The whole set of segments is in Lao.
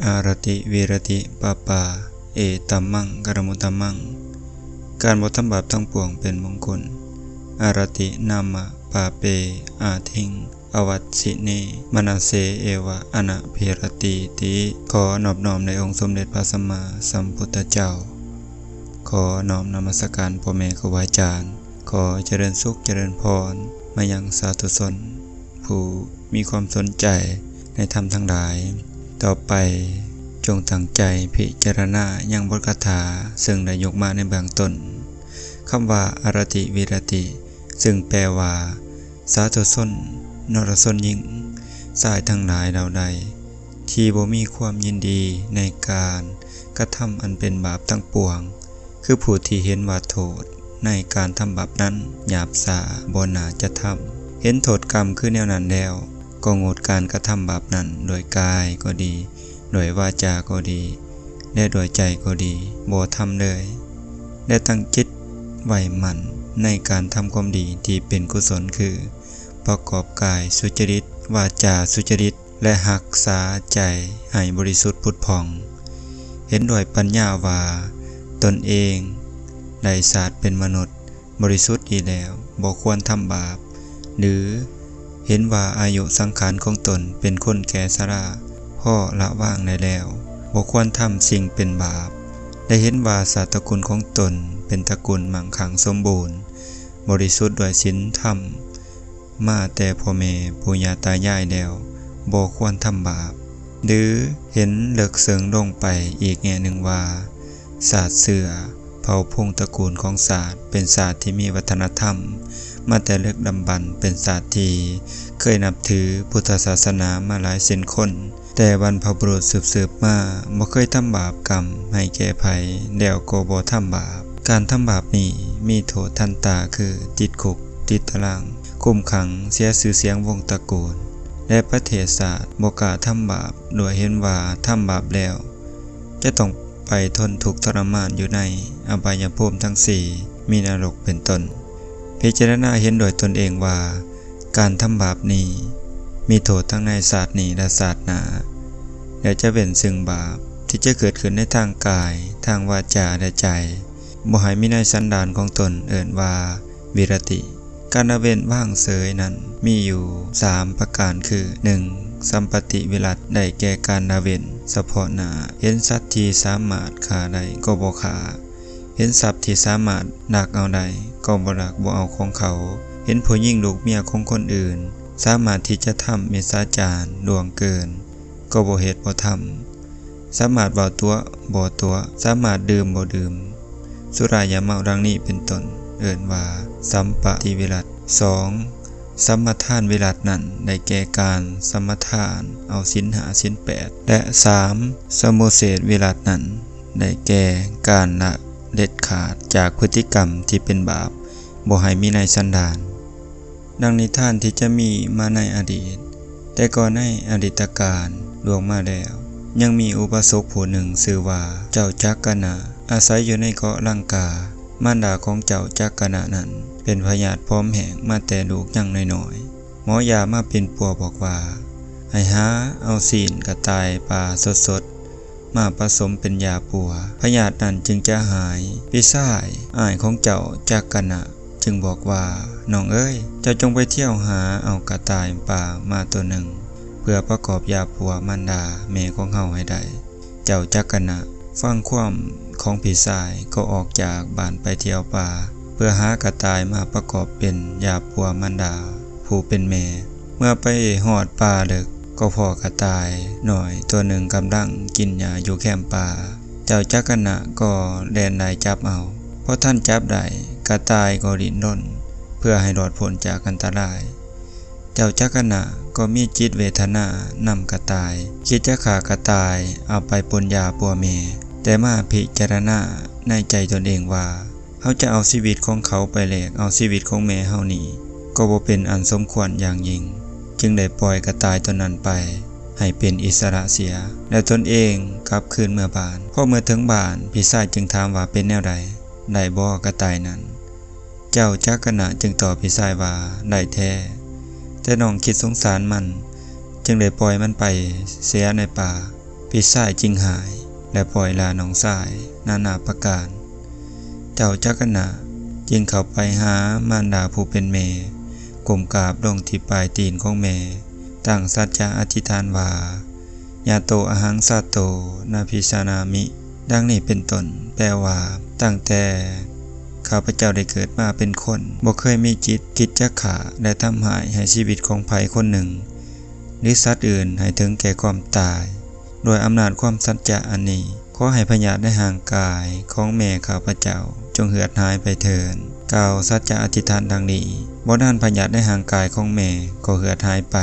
ອາຣະຕິວິຣະຕິປາປາ ເອຕັມມັງກະຣະມຸດຕະມັງ ການບໍ່ທຳບາບທັງປວງເປັນມົງຄຸນ. ອາຣະຕິນາມະ ປາເປ ອາທິງ ອະວັດສິເນ ມະນະເສ ເອວະ ອະນະພິຣະຕີຕິ. ຂໍນອບນ້ອມໃນອົງສົມເດັດພະສຳມາສຳພຸດທະເຈົ້າ. ຂໍນ້ອມນະມັດສະການພໍ່ແມ່ຄູບາອາຈານ. ຂໍຈະເລີນສຸກຈະເລີນພອນມາຍັງສາທຸຊົນຜູ້ມີຄວາມສົນໃຈໃນທຳທັງຫຼາຍ. ຕໍ່ໄປ ຈົ່ງຕັ້ງໃຈພິຈາລະນາຍັງບົດຄາຖາ ເຊິ່ງໄດ້ຍົກມາໃນເບື້ອງຕົ້ນ. ຄຳວ່າ ອາຣະຕິວິຣະຕິ ເຊິ່ງແປວ່າ ສາທຸຊົນ ນໍຣະຊົນຍິງຊາຍທັງຫຼາຍເຫຼົ່າໃດ ທີ່ບໍ່ມີຄວາມຍິນດີໃນການກະທຳອັນເປັນບາບທັງປວງ ຄືຜູ້ທີ່ເຫັນວ່າໂທດໃນການທຳບາບນັ້ນຫຍາບຊ້າ ບໍ່ໜ້າຈະທຳ, ເຫັນໂທດກຳຄືແນວນັ້ນແລ້ວ ກໍງົດການກະທຳບາບນັ້ນ ດ້ວຍກາຍກໍດີ ດ້ວຍວາຈາກໍດີ ແລະ ດ້ວຍໃຈກໍດີ ບໍ່ທຳເລີຍ ແລະ ຕັ້ງຈິດໄວ້ໝັ້ນໃນການທຳຄວາມດີທີ່ເປັນກຸສົນ ຄື ປະກອບກາຍສຸຈະລິດ, ວາຈາສຸຈະລິດ ແລະ ຮັກສາໃຈໃຫ້ບໍລິສຸດຜຸດຜ່ອງ. ເຫັນດ້ວຍປັນຍາວ່າຕົນເອງໄດ້ຊາດເປັນມະນຸດບໍລິສຸດດີແລ້ວ ບໍ່ຄວນທຳບາບ, ຫຼື ເຫັນວ່າອາຍຸສັງຂານຂອງຕົນເປັນຄົນແກ່ຊະລາ ພໍລະວາງໄດ້ແລ້ວ ບໍ່ຄວນທຳສິ່ງເປັນບາບ, ແລະ ເຫັນວ່າຊາດຕະກຸນຂອງຕົນເປັນຕະກຸນມັ່ງຄັ່ງສົມບູນ ບໍລິສຸດດ້ວຍສິນທຳ ມາແຕ່ພໍ່ແມ່ປູ່ຍ່າຕາຍາຍແລ້ວ ບໍ່ຄວນທຳບາບ. ຫຼື ເຫັນເລິກເຊິ່ງລົງໄປອີກແງ່ໜຶ່ງວ່າ ຊາດເຊື້ອເຜົ່າພົງຕະກູນຂອງຊາດ ເປັນຊາດທີ່ມີວັດທະນະທຳມາແຕ່ດຶກດຳບັນ, ເປັນຊາດທີ່ເຄີຍນັບຖືພຸດທະສາສະໜາມາຫຼາຍເຊັ່ນຄົນ ແຕ່ບັນພະບຸລຸດສືບໆມາ ບໍ່ເຄີຍທຳບາບກຳໃຫ້ແກ່ໃຜ ແລ້ວກໍບໍ່ທຳບາບ. ການທຳບາບນີ້ມີໂທດທັນຕາ ຄື ຕິດຄຸກ, ຕິດຕາລາງຄຸມຂັງ, ເສຍຊື່ສຽງວົງຕະກູນ ແລະ ປະເທດຊາດ. ບໍ່ກ້າທຳບາບ ດ້ວຍເຫັນວ່າທຳບາບແລ້ວ ຈະຕ້ອງໄປທົນທຸກທໍລະມານຢູ່ໃນອະບາຍະພູມທັງສີ່ ມີນະລົກເປັນຕົ້ນ. ພິຈາລະນາເຫັນດ້ວຍຕົນເອງວ່າ ການທຳບາບນີ້ມີໂທດທັງໃນຊາດນີ້ ແລະ ຊາດໜ້າ ແລະ ຈະເວັ້ນຊຶ່ງບາບທີ່ຈະເກີດຂຶ້ນໃນທາງກາຍ, ທາງວາຈາ ແລະ ໃຈ, ບໍ່ໃຫ້ມີໃນສັນດານຂອງຕົນ, ເອີ້ນວ່າ ວິຣະຕິ. ການລະເວັ້ນວາງເສີຍນັ້ນມີຢູ່ສາມປະການ ຄື ໜຶ່ງ ສຳປະຕິວິລັດ ໄດ້ແກ່ການລະເວັ້ນສະເພາະໜ້າ, ເຫັນສັດທີ່ສາມາດຂ້າໄດ້ກໍບໍ່ຂ້າ, ເຫັນຊັບທີ່ສາມາດລັກເອົາໄດ້ກໍບໍ່ລັກບໍ່ເອົາຂອງເຂົາ, ເຫັນຜູ້ຍິງລູກເມຍຂອງຄົນອື່ນ ສາມາດທີ່ຈະທຳມິດສາຈານລ່ວງເກີນ ກໍບໍ່ເຮັດບໍ່ທຳ, ສາມາດເວົ້າຕົວະບໍ່ຕົວະ, ສາມາດດື່ມບໍ່ດື່ມສຸລາຍາເມົາ ດັ່ງນີ້ເປັນຕົ້ນ, ເອີ້ນວ່າ ສຳປະຕິວິລັດ. ສອງ ສຳມະທານວິລັດນັ້ນ ໄດ້ແກ່ການສຳມະທານເອົາສິນຫ້າ ສິນແປດ ແລະ ສາມ ສະມຸເສດວິລັດນັ້ນ ໄດ້ແກ່ການລະເດັດຂາດຈາກພຶດຕິກຳທີ່ເປັນບາບ ບໍ່ໃຫ້ມີໃນສັນດານ. ດັ່ງນິທານທີ່ຈະມີມາໃນອະດີດ, ແຕ່ກໍໃນອະດີດຕະການລ່ວງມາແລ້ວ ຍັງມີອຸບາສົກຜູ້ໜຶ່ງຊື່ວ່າ ເຈົ້າຈັກກະນະ ອາໄສຢູ່ໃນເກາະລັງກາ. ມານດາຂອງເຈົ້າຈັກກະນະນັ້ນ ເປັນພະຍາດຜອມແຫ້ງມາແຕ່ລູກຍັງນ້ອຍໆ. ໝໍຢາມາປິ່ນປົວບອກວ່າ ໃຫ້ຫາເອົາຊີ້ນກະຕ່າຍປ່າສົດໆ ມາປະສົມເປັນຢາປົວ ພະຍາດນັ້ນຈຶ່ງຈະຫາຍ. ພີ່ຊາຍອ້າຍຂອງເຈົ້າຈັກກະນະຈຶ່ງບອກວ່າ ນ້ອງເອີຍ, ເຈົ້າຈົ່ງໄປທ່ຽວຫາເອົາກະຕ່າຍປ່າມາໂຕໜຶ່ງ ເພື່ອປະກອບຢາປົວມານດາແມ່ຂອງເຮົາໃຫ້ໄດ້. ເຈົ້າຈັກກະນະຟັງຄວາມຂອງພີ່ຊາຍ ກໍອອກຈາກບ້ານໄປທ່ຽວປ່າ ເພື່ອຫາກະຕ່າຍມາປະກອບເປັນຢາປົວມານດາຜູ້ເປັນແມ່. ເມື່ອໄປຮອດປ່າເລິກ ກໍພໍ້ກະຕ່າຍນ້ອຍຕົວໜຶ່ງກຳລັງກິນຫຍ້າຢູ່ແຄມປ່າ. ເຈົ້າຈັກກະນະກໍແລ່ນໄລ່ຈັບເອົາ. ພໍທັນຈັບໄດ້, ກະຕ່າຍກໍດີ້ນລົນເພື່ອໃຫ້ລອດພົ້ນຈາກອັນຕະລາຍ. ເຈົ້າຈັກກະນະກໍມີຈິດເວທະນານຳກະຕ່າຍ, ຄິດຈະຂ້າກະຕ່າຍເອົາໄປປົນຢາປົວແມ່, ແຕ່ມາພິຈາລະນາໃນໃຈຕົນເອງວ່າ ເຮົາຈະເອົາຊີວິດຂອງເຂົາໄປແລກເອົາຊີວິດຂອງແມ່ເຮົານີ້ ກໍບໍ່ເປັນອັນສົມຄວນຢ່າງຍິ່ງ, ຈຶ່ງໄດ້ປ່ອຍກະຕ່າຍຕົວນັ້ນໄປໃຫ້ເປັນອິດສະຫຼະເສຍ ແລະ ຕົນເອງກັບຄືນເມືອບ້ານ. ພໍເມືອເຖິງບ້ານ, ພີ່ຊາຍຈຶ່ງຖາມວ່າ ເປັນແນວໃດ? ໄດ້ບໍ່ກະຕ່າຍນັ້ນ? ເຈົ້າຈັກກະນະຈຶ່ງຕອບພີ່ຊາຍວ່າ ໄດ້ແທ້, ແຕ່ນ້ອງຄິດສົງສານມັນ ຈຶ່ງໄດ້ປ່ອຍມັນໄປເສຍໃນປ່າ. ພີ່ຊາຍຈຶ່ງຫາຍ ແລະປ່ອຍລານ້ອງຊາຍນານາປະການ. ເຈົ້າຈັກກະນະຈຶ່ງເຂົ້າໄປຫາມານດາຜູ້ເປັນແມ່ ກົ້ມກາບລົງທີ່ປາຍຕີນຂອງແມ່, ຕັ້ງສັດຈະອະທິຖານວ່າ ຍາໂຕອະຫັງຊາໂຕນາພິສານາມິ ດັ່ງນີ້ເປັນຕົ້ນ, ແປວ່າ ຕັ້ງແຕ່ຂ້າພະເຈົ້າໄດ້ເກີດມາເປັນຄົນ, ບໍ່ເຄີຍມີຈິດຄິດຈະຂ້າ ແລະ ທຳຮ້າຍໃຫ້ຊີວິດຂອງໃຜຄົນໜຶ່ງ ຫຼື ສັດອື່ນໃຫ້ເຖິງແກ່ຄວາມຕາຍ. ດ້ວຍອຳນາດຄວາມສັດຈະອັນນີ້, ຂໍໃຫ້ພະຍາດໃນຮ່າງກາຍຂອງແມ່ຂ້າພະເຈົ້າຈົ່ງເຫືອດຫາຍໄປເທີ້ນ. ກ່າວສັດຈະອະທິຖານດັ່ງນີ້, ບໍ່ນານພະຍາດໃນຮ່າງກາຍຂອງແມ່ກໍເຫືອດຫາຍໄປ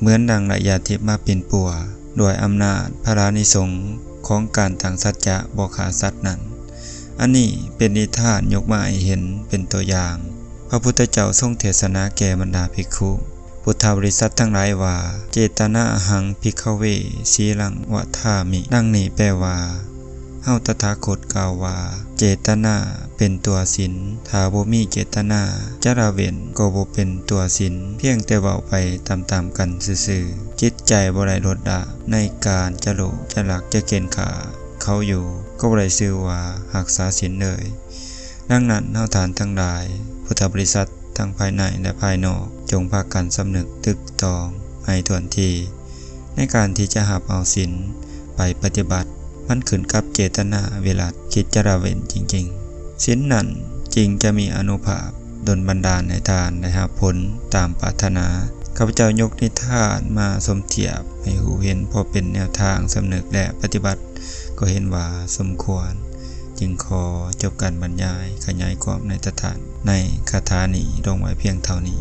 ເໝືອນດັ່ງໄລຍາທິບມາປິ່ນປົວ ດ້ວຍອຳນາດພະລານິສົງຂອງການຕັ້ງສັດຈະບໍ່ຂ້າສັດນັ້ນ. ອັນນີ້ເປັນນິທານຍົກມາໃຫ້ເຫັນເປັນຕົວຢ່າງ. ພະພຸດທະເຈົ້າຊົງເທດສະໜາແກ່ບັນດາພິກຂຸ ພຸດທະບໍລິສັດທັງຫຼາຍວ່າ ເຈຕະນາອະຫັງ ພິກຂະເວ ສີລັງວະທາມິ ດັ່ງນີ້ແປວ່າ ເຮົາຕະຖາຄົດກ່າວວ່າ ເຈຕະນາເປັນຕົວສິນ, ຖ້າບໍ່ມີເຈຕະນາ ຈະລະເວັ້ນກໍບໍ່ເປັນຕົວສິນ, ພຽງແຕ່ເວົ້າໄປຕາມໆກັນຊື່ໆ. ຈິດໃຈບໍ່ໄດ້ລົດລະໃນການຈະໂລະຈະລັກຈະເຂັນຂ້າເຂົາຢູ່ ກໍບໍ່ໄດ້ຊື່ວ່າຮັກສາສິນເລີຍ. ດັ່ງນັ້ນເຮົາທ່ານທັງຫຼາຍ ພຸດທະບໍລິສັດທັງພາຍໃນ ແລະ ພາຍນອກ ຈົ່ງພາກັນສຳນຶກຕຶກຕອງໃຫ້ຖ້ວນທີ ໃນການທີ່ຈະຮັບເອົາສິນໄປປະຕິບັດ. ມັນຂຶ້ນກັບເຈຕະນາວິລັດ ຄິດຈະລະເວັ້ນຈິງໆ. ສິນນັ້ນຈຶ່ງຈະມີອານຸພາບດົນບັນດານໃຫ້ທ່ານໄດ້ຮັບຜົນຕາມປາດຖະໜາ. ຂ້າພະເຈົ້າຍົກນິທານມາສົມທຽບໃຫ້ຮູ້ເຫັນພໍເປັນແນວທາງສຳນຶກ ແລະ ປະຕິບັດ ກໍເຫັນວ່າສົມຄວນ, ຈຶ່ງຂໍຈົບການບັນຍາຍຂະຫຍາຍຄວາມໃນຕະຖານ ໃນຄາຖານີ້ລົງໄວ້ພຽງເທົ່ານີ້.